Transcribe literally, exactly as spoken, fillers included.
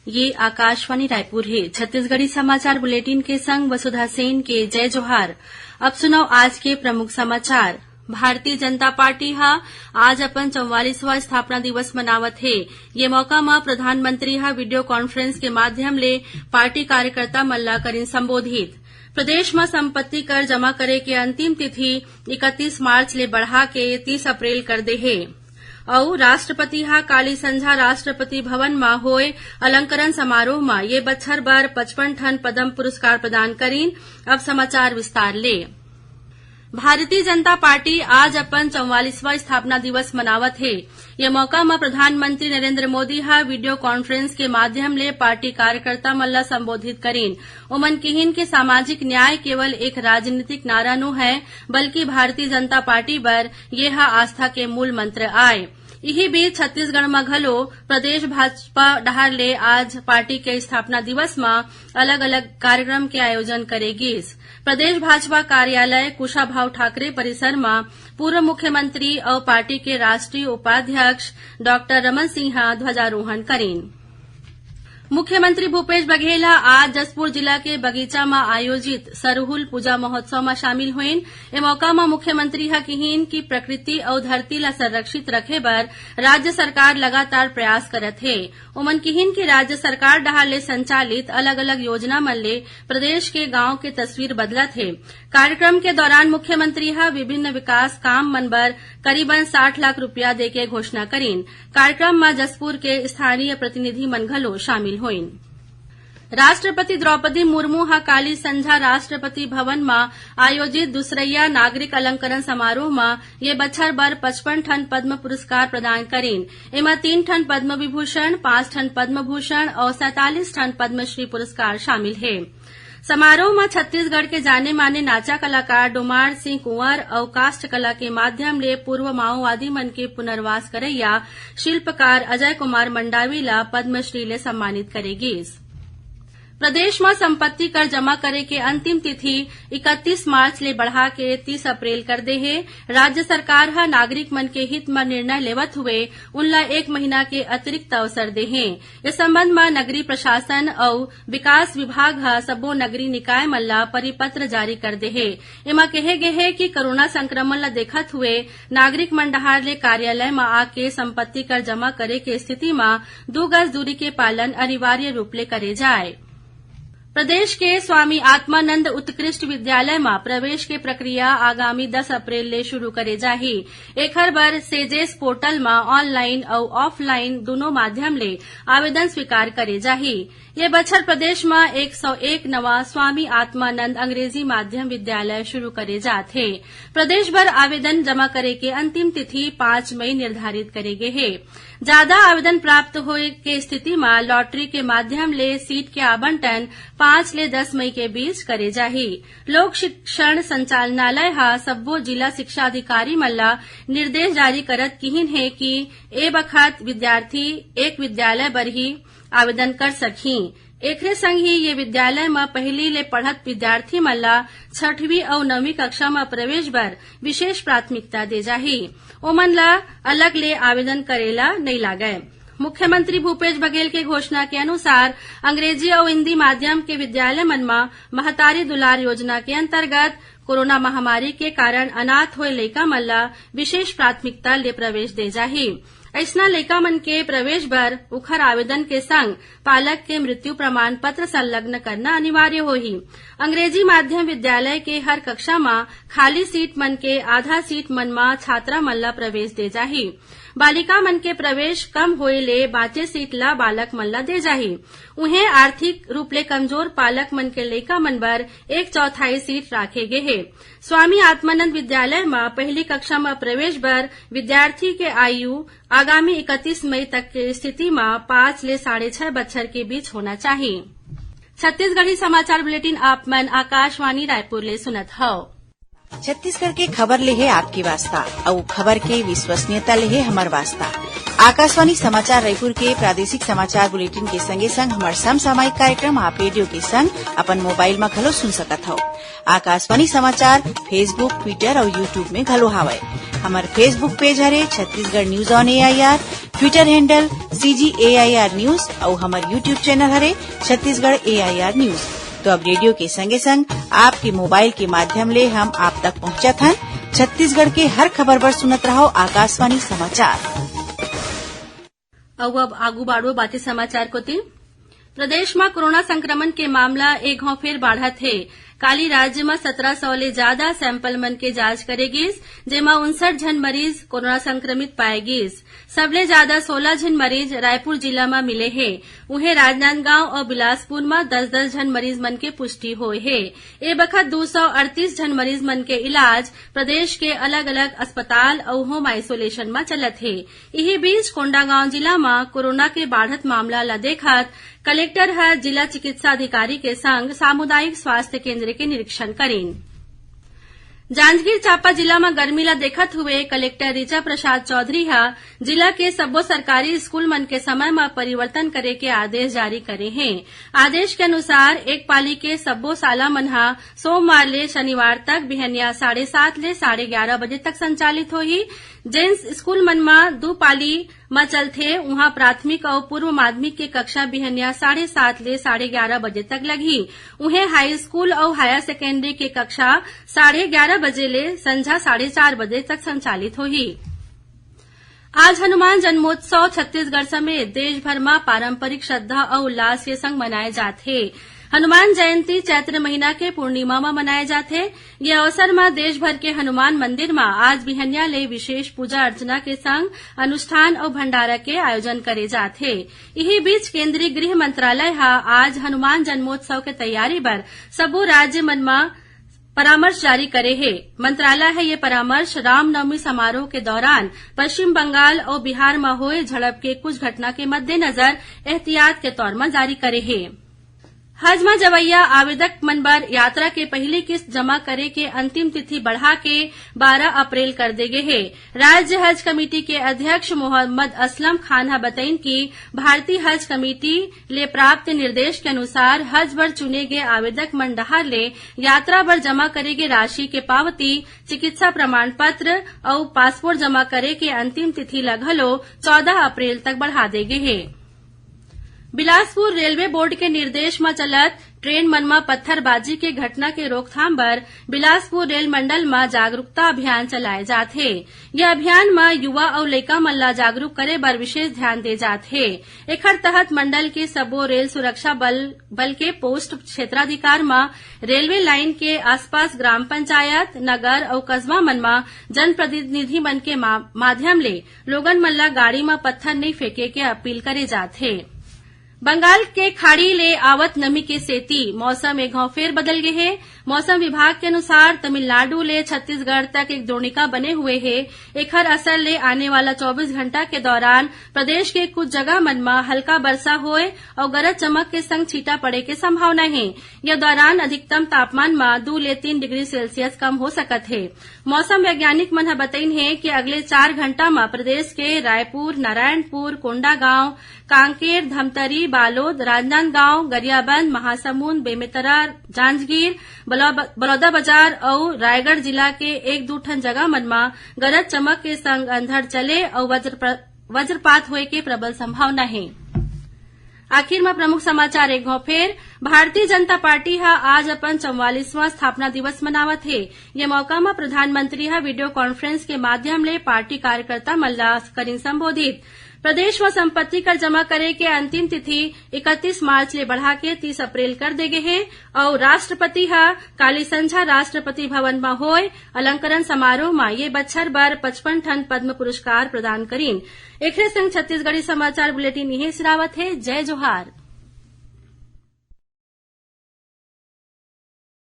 ये आकाशवाणी रायपुर हे। छत्तीसगढ़ी समाचार बुलेटिन के संग वसुधा सेन के जय जोहार। अब सुनव आज के प्रमुख समाचार। भारतीय जनता पार्टी ह आज अपन चौवालीसवां स्थापना दिवस मनावत हे। ये मौका म प्रधानमंत्री ह वीडियो कॉन्फ्रेंस के माध्यम ले पार्टी कार्यकर्ता मन ला करिन संबोधित। प्रदेश म संपत्ति कर जमा करे के अंतिम तिथि इकतीस मार्च ले बढ़ा के तीस अप्रैल कर दे हे। अउ राष्ट्रपति ह काली संझा राष्ट्रपति भवन म होय अलंकरण समारोह म ये बछर बर पचपन ठन पद्म पुरस्कार प्रदान करिन। अब समाचार विस्तार ले। भारतीय जनता पार्टी आज अपन चौवालीसवां स्थापना दिवस मनावत हे। ये मौका म प्रधानमंत्री नरेंद्र मोदी ह वीडियो कॉन्फ्रेंस के माध्यम ले पार्टी कार्यकर्ता मन ल संबोधित करिन। ओमन किहिन कि सामाजिक न्याय केवल एक राजनीतिक नारा नो है, बल्कि भारतीय जनता पार्टी बर ये ह आस्था के मूल मंत्र आय। इही बीच छत्तीसगढ़ म घलो प्रदेश भाजपा डहार ले आज पार्टी के स्थापना दिवस म अलग-अलग कार्यक्रम के आयोजन करे गिस। प्रदेश भाजपा कार्यालय कुशाभाऊ ठाकरे परिसर म पूर्व मुख्यमंत्री अउ पार्टी के राष्ट्रीय उपाध्यक्ष डॉक्टर रमन सिंह ह ध्वजारोहण करिन। मुख्यमंत्री भूपेश बघेल ह आज जशपुर जिला के बगीचा म आयोजित सरहुल पूजा महोत्सव म शामिल होइन। ए मौका म मुख्यमंत्री ह किहिन कि प्रकृति अउ धरती ल संरक्षित रखे बर राज्य सरकार लगातार प्रयास करत हे। ओमन किहिन कि राज्य सरकार डहार ले संचालित अलग-अलग योजना मन ले प्रदेश के गांव के तस्वीर बदलत हे। कार्यक्रम के दौरान मुख्यमंत्री ह विभिन्न विकास काम मन बर करीबन साठ लाख रुपया देके घोषणा करिन। कार्यक्रम म जशपुर के स्थानीय प्रतिनिधि मन घलो शामिल होइन। राष्ट्रपति द्रौपदी मुर्मू ह काली संझा राष्ट्रपति भवन म आयोजित दूसरइया नागरिक अलंकरण समारोह म ये बछर बर पचपन ठन पद्म पुरस्कार प्रदान करिन। एमा तीन ठन पद्म विभूषण, पांच ठन पद्म भूषण अउ सैंतालीस ठन पद्मश्री पुरस्कार शामिल हे। समारोह म छत्तीसगढ़ के जाने माने नाचा कलाकार डोमार सिंह कुंवर अउ काष्ठ कला के माध्यम ले पूर्व माओवादी मन के पुनर्वास करइया शिल्पकार अजय कुमार मंडावी ल पद्मश्री ले सम्मानित करे गिस। प्रदेश म संपत्ति कर जमा करे के अंतिम तिथि इकतीस मार्च ले बढ़ा के तीस अप्रैल कर दे हे। राज्य सरकार ह नागरिक मन के हित म निर्णय लेवत हुए उनला एक महीना के अतिरिक्त अवसर दे हे। इस संबंध म नगरीय प्रशासन अउ विकास विभाग ह सबो नगरीय निकाय मन ला परिपत्र जारी कर दे हे। एमा कहे गे हे कि कोरोना संक्रमण ला देखत हुए नागरिक मन डहार ले कार्यालय म आके संपत्ति कर जमा करे के स्थिति म दू गज दूरी के पालन अनिवार्य रूप ले करे जाए। प्रदेश के स्वामी आत्मानंद उत्कृष्ट विद्यालय म प्रवेश के प्रक्रिया आगामी दस अप्रैल ले शुरू करे जाही। एखर बर सेजेस पोर्टल म ऑनलाइन अउ ऑफलाइन दूनों माध्यम ले आवेदन स्वीकार करे जाही। ये बछर प्रदेश म एक सौ एक नवा स्वामी आत्मानंद अंग्रेजी माध्यम विद्यालय शुरू करे जात हे। प्रदेश भर आवेदन जमा करे के अंतिम तिथि पाँच मई निर्धारित करे गे हे। जादा आवेदन प्राप्त होए के स्थिति म लॉटरी के माध्यम ले सीट के आवंटन पाँच ले दस मई के बीच करे जाही। लोक शिक्षण संचालनालय ह सब्बो जिला शिक्षा अधिकारी मन ल निर्देश जारी करत किहिन हे कि ए बखत विद्यार्थी एक विद्यालय बर ही आवेदन कर सकही। एखरे संग ही ये विद्यालय म पहिली ले पढ़त विद्यार्थी मन ल छठवीं अउ नवीं कक्षा म प्रवेश बर विशेष प्राथमिकता दे जाही। ओमन ल अलग ले आवेदन करे ल नइ लागय। मुख्यमंत्री भूपेश बघेल के घोषणा के अनुसार अंग्रेजी अउ हिंदी माध्यम के विद्यालय मन म महतारी दुलार योजना के अंतर्गत कोरोना महामारी के कारण अनाथ होए लइका मन ल विशेष प्राथमिकता ले प्रवेश दे जाही। अइसना लइका मन के प्रवेश बर उखर आवेदन के संग पालक के मृत्यु प्रमाण पत्र संलग्न करना अनिवार्य होही। अंग्रेजी माध्यम विद्यालय के हर कक्षा म खाली सीट मन के आधा सीट मन म छात्रा मन ल प्रवेश दे जाही। बालिका मन के प्रवेश कम होए ले बांचे सीट ल बालक मन ल दे जाही। उहें, आर्थिक रूप ले कमजोर पालक मन के लइका मन बर एक चौथाई सीट राखे गे हे। स्वामी आत्मानंद विद्यालय म पहिली कक्षा म प्रवेश बर विद्यार्थी के आयु आगामी इकतीस मई तक के स्थिति म पाँच ले साढ़े छह बछर के बीच होना चाही। छत्तीसगढ़ी समाचार बुलेटिन आप मन आकाशवाणी रायपुर ले सुनत हव। छत्तीसगढ़ के खबर ले हे आपके वास्ता, अउ खबर के विश्वसनीयता ले हे हमर वास्ता। आकाशवाणी समाचार रायपुर के प्रादेशिक समाचार बुलेटिन के संगे संग हमर समसामयिक कार्यक्रम आप रेडियो के संग अपन मोबाइल म घलो सुन सकत हव। आकाशवाणी समाचार Facebook, Twitter अउ YouTube में घलो हावय। हमर Facebook page हरे Chhattisgarh news on A I R, Twitter handle C G A I R news अउ हमर YouTube channel हरे Chhattisgarh A I R news। तो अब रेडियो के संगे संग आपके मोबाइल के माध्यम ले हम आप तक पहुंचत हन। छत्तीसगढ़ के हर खबर बर सुनत रहो आकाशवाणी समाचार। अउ अब आगू बाढ़ो बाकी समाचार कोति। प्रदेश म कोरोना संक्रमण के मामला एक घौं फेर बाढ़त हे। काली राज्य म सतरा सौ ले जादा sample मन के जांच करे गिस, जेमा उनसठ झन मरीज कोरोना संक्रमित पाए गिस। सबले जादा सोला झन मरीज रायपुर जिला म मिले हे। उहें, राजनांदगांव अउ बिलासपुर म दस दस झन मरीज मन के पुष्टि होए हे। ए बखत दू सौ अड़तीस झन मरीज मन के इलाज प्रदेश के अलग-अलग अस्पताल अउ home isolation म चलत हे। इही बीच, कोंडागांव जिला म कोरोना के बाढ़त मामला ल देखत कलेक्टर ह जिला चिकित्सा अधिकारी के संग सामुदायिक स्वास्थ्य केंद्र के निरीक्षण करिन। जांजगीर चांपा जिला म गर्मी ल देखत हुए कलेक्टर ऋचा प्रसाद चौधरी ह जिला के सब्बो सरकारी स्कूल मन के समय म परिवर्तन करे के आदेश जारी करे हे। आदेश के अनुसार, एक पाली के सब्बो शाला मन ह सोमवार ले शनिवार तक बिहनिया साढ़े सात ले साढ़े ग्यारह बजे तक संचालित होही। जेन स्कूल मन म दू पाली म चलथे, उहां प्राथमिक अउ पूर्व माध्यमिक के कक्षा बिहनिया साढ़े सात ले साढ़े ग्यारह बजे तक लगही। उहें, हाई स्कूल अउ हायर सेकेंडरी के कक्षा साढ़े ग्यारह बजे ले संझा साढ़े चार बजे तक संचालित होही। आज हनुमान जन्मोत्सव छत्तीसगढ़ समेत देश भर म पारंपरिक श्रद्धा अउ उल्लास के संग मनाए जात हे। हनुमान जयंती चैत्र महीना के पूर्णिमा म मनाए जाथे। ये अवसर म देश भर के हनुमान मंदिर म आज बिहनिया ले विशेष पूजा अर्चना के संग अनुष्ठान अउ भंडारा के आयोजन करे जात हे। इही बीच, केंद्रीय गृह मंत्रालय ह आज हनुमान जन्मोत्सव के तैयारी बर सबो राज्य मन म परामर्श जारी करे हे। मंत्रालय ह ये परामर्श रामनवमी समारोह के दौरान पश्चिम बंगाल अउ बिहार म होए झड़प के कुछ घटना के मद्देनजर एहतियात के तौर म जारी करे हे। हज म जवइया आवेदक मन बर यात्रा के पहिली किस्त जमा करे के अंतिम तिथि बढ़ा के बारह अप्रैल कर दे गे हे। राज्य हज कमेटी के अध्यक्ष मोहम्मद असलम खान ह बतइन कि भारतीय हज कमेटी ले प्राप्त निर्देश के अनुसार हज बर चुने गे आवेदक मन डहार ले यात्रा बर जमा करे गे राशि के पावती, चिकित्सा प्रमाण पत्र अउ पासपोर्ट जमा करे के अंतिम तिथि ल घलो चौदह अप्रैल तक बढ़ा दे गे हे। बिलासपुर रेलवे बोर्ड के निर्देश म चलत ट्रेन मन म पत्थरबाजी के घटना के रोकथाम बर बिलासपुर रेल मंडल म जागरूकता अभियान चलाए जात हे। यह अभियान म युवा अउ लइका मन ल जागरूक करे बर विशेष ध्यान दे जात हे। एखर तहत मंडल के सबो रेल सुरक्षा बल, बल के पोस्ट क्षेत्राधिकार म रेलवे लाइन के आसपास ग्राम पंचायत, नगर अउ कस्बा मन म जनप्रतिनिधि मन के मा-, माध्यम ले लोगन मन ल गाड़ी म पत्थर नइ फेंके के अपील करे जात हे। बंगाल के खाड़ी ले आवत नमी के सेती मौसम एक घांव फेर बदल गे हे। मौसम विभाग के अनुसार, तमिलनाडु ले छत्तीसगढ़ तक एक द्रोणिका बने हुए हे। एखर असर ले आने वाला चौबीस घंटा के दौरान प्रदेश के कुछ जगह मन म हल्का बरसा होए अउ गरज चमक के संग छींटा पड़े के संभावना हे। ये दौरान अधिकतम तापमान म दू ले तीन डिग्री सेल्सियस कम हो सकत हे। मौसम वैज्ञानिक मन ह बतइन हे कि अगले चार घंटा म प्रदेश के रायपुर, नारायणपुर, कोंडागांव, कांकेर, धमतरी, बालोद, राजनांदगांव, गरियाबंद, महासमुंद, बेमेतरा, जांजगीर, बलौ-, बलौदाबाजार अउ रायगढ़ जिला के एक दू ठन जगह मन म गरज चमक के संग अंधड़ चले अउ वज्रप्र-, वज्रपात होए के प्रबल संभावना हे। आखिर म प्रमुख समाचार एक घांव फेर। भारतीय जनता पार्टी ह आज अपन चौवालीसवां स्थापना दिवस मनावत हे। ये मौका म प्रधानमंत्री ह वीडियो कॉन्फ्रेंस के माध्यम ले पार्टी कार्यकर्ता मन ल करिन संबोधित। प्रदेश म संपत्ति कर जमा करे के अंतिम तिथि इकतीस मार्च ले बढ़ा के तीस अप्रैल कर दे गे हे अउ राष्ट्रपति ह काली संझा राष्ट्रपति भवन म होए अलंकरण समारोह म ये बछर बर पचपन ठन पद्म पुरस्कार प्रदान करिन। एखरे संग छत्तीसगढ़ी समाचार बुलेटिन इहें सिरावत हे। जय जोहार।